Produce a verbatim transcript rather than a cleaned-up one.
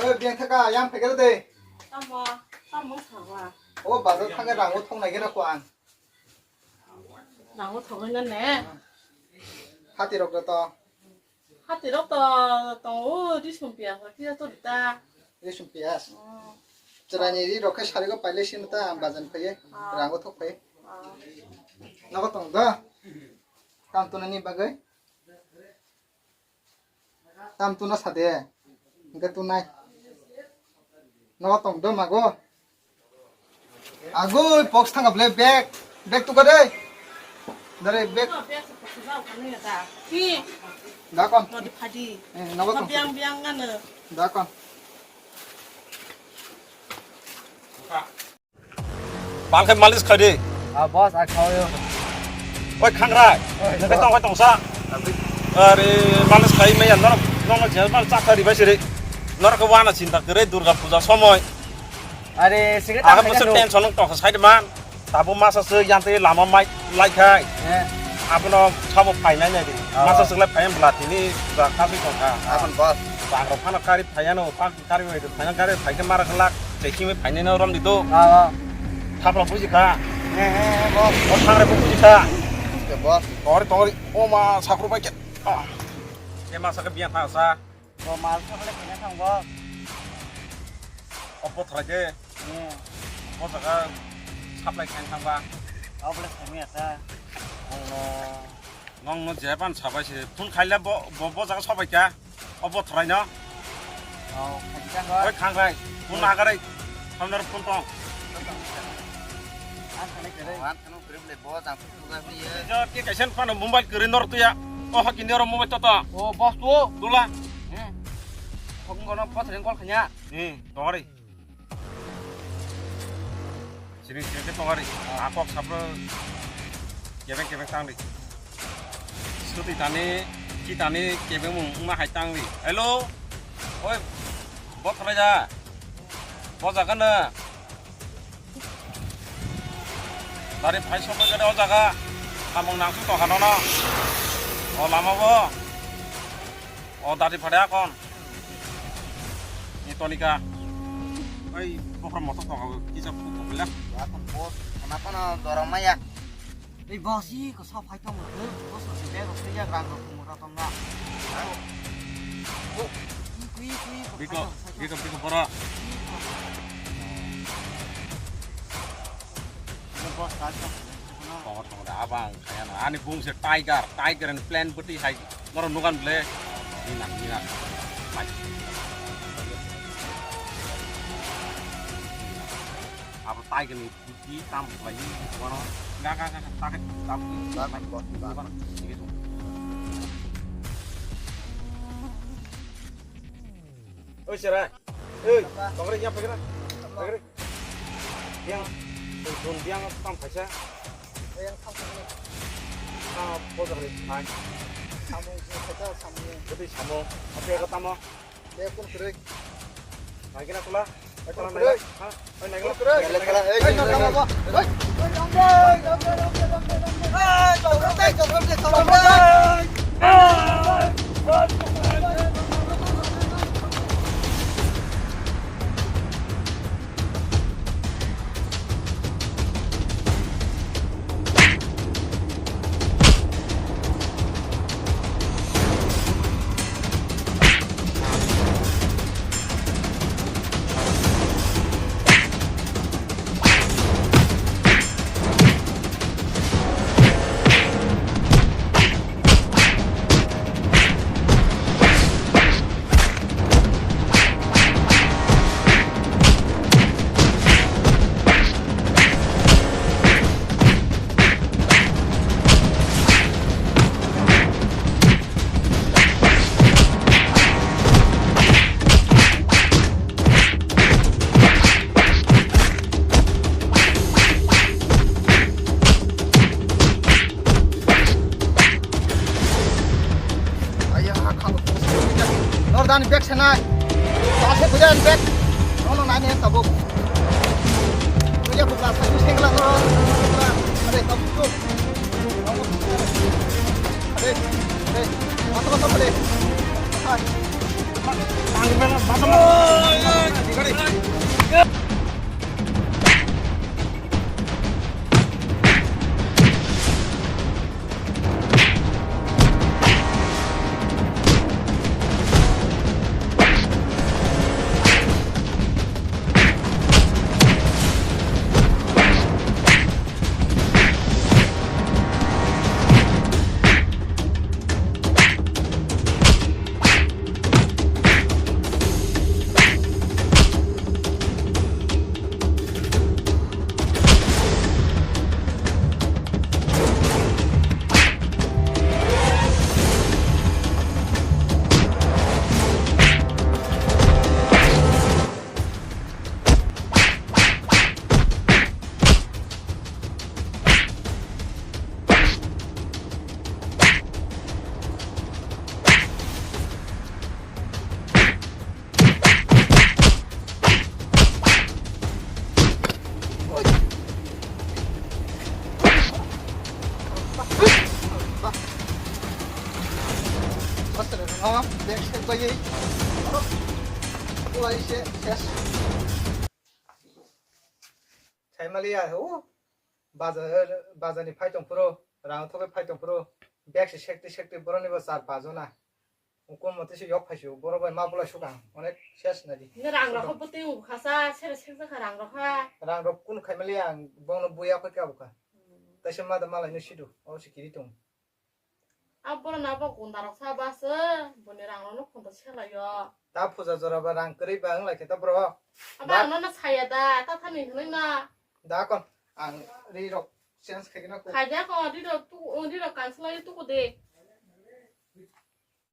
Oi, biyang thaka, yang phaikar de. Tamo, tamo sawa. O bazar thangwi rango thongnai gena ko ang. Rango thongnai na ne? Hati rok to. Hati rok to, to o risum piyas, piyas to dita. Risum piyas. Hmm. Chwraini ri rok khe sarigo pailai sino ta ang bazar phaiye. Ah. Rango thok phaiye. Ah. Nogo tong do. Kam tunani bagwi. Tam tuna sade. Hingke tunai. Nogo tong do mago. Agoi, box thanga ble bag. Bag tuka de. Dare bag. Ki? Dakon. Nodi phadi. Eh, nogo tong. Biang biang ngana. Dakon. Bal khe malis khai di. Ah, boss, ah, khao yo. Oi, khangrai. Oi, nokhe boss. Tong, oi, tongsa. Abri. Are, malis khai maya, norok, norok je mal chakha ribai siri. Norok khe wana chinta kere Durga Puja somoi. Are, sigi. Aga ta musu khaina tension nang tongsa side man. Tabo masa se yang te lama mai lai khai. Eh. Abono sabo phainai nai di. Ah. Masa se lai phayan bla tini puja kasi tongkha. Abon boss. Bang rok phano kari phayano, pak Gari bai rwk phaina, gari bai khe mara khlak, chekhi bai phainai no romdi do. Ah, ah. Thapla buji kha. Eh, eh, eh, boss. O thangrai bo buji kha. Oke, boss. Tori, tori, o ma sakru bai khe. Ah. Ke ma sakhe biya tha sa. O mal sakle kene thang, boss. O pothra khe. Hmm. O jaga supply khaina thang ba. O bole khaina ya sa. Ong no. Nong no jepan sabai se phone khaila bo, bo, bo jaga sobai kha. O bo thorai no. Oh, khaikha. Oi khangrai. Phone nagarai. Samnar phone tong. An thani kere. An thani kere le bo jang phone ga bi ye. Jo ke kaisen phano mobile kere nor tuya. O hakini oro mobile to to. O boss tu. Dula. Hmm. Phone gono phone ring call khanya. Hmm, dogari. Sini sini ke tongari. Akok sapro kebeng kebeng tangdi. Suti tani, ki tani kebeng mung ma hai tangdi. Hello. Oi, bot khalai ja. Bot jaga na. Dari phai sok gade o jaga. Samung nang su tongkha nono. O lama bo. O dari phade akon. Ni tonika. Oi, bokra motor tong kisa puk puk lek. Akon bos, kenapa no dorong maya? Ei bos, i ko sa phai tong lek, bos, si bag rok tei yak rang rok mura tong na. Oh, i kui, i kui, ko biko, phai tong, phai tong. Biko, biko, bora. Bos, phai tong. Tongo, tongo da, abang kaya no. Ani bung se tiger, tiger and plan beti hai. Noro nugan ble. Nina, nina. Pai. Abo tiger ni buti tam lai. Wano. Ga, ga, ga, ga. Take tam. Ga, ga, ga. Wano. Sige tu. Oi, Sera. Oi, tongre yang pegera. Pegera. Yang, bun yang tam kaisa. Yang tam kaisa. Ah, bojak ni. Hai. Samung, kaisa samung. Jadi samung. Apa yang ketama? Dia pun kering. Lagi nak pula. Pun kering. Ha? Aya, khalo. Nor dan bag senai. Base kujan bag. Nono nai ne tabuk. Kuja bukla sayu sengla nor. Are tabuk. Are, are. Masa masa are. Hai. Tang bela masa masa. Kulai se ses. Saimaliya, o bazar, bazar ni phai tong phuru, rang thogwi phai tong phuru, bag se sekti sekti boroni bo char pajo na. Ukon mote se yok phai se, boro bai ma bulai sukang, onek ses na di. Nge rang rok bo tei ung khasa, sere sek jakha rang rok ha. Rang rok kun khaimaliya ang bongno buya koi ka buka. Taisa ma da malai no sidu, o se kiri tong. Aboro na bo gunda rok sa bas, boni rang rok no khonta sela yo. Ta puja jora ba rang kwrwi ba wng lai khe ta bro. Aba ba- ang no na saya da, ta thani hinwi na. Da kon, ang ri rok change khai na ko. Khai da ko, ri rok tu, ri rok kan sela tu ko de.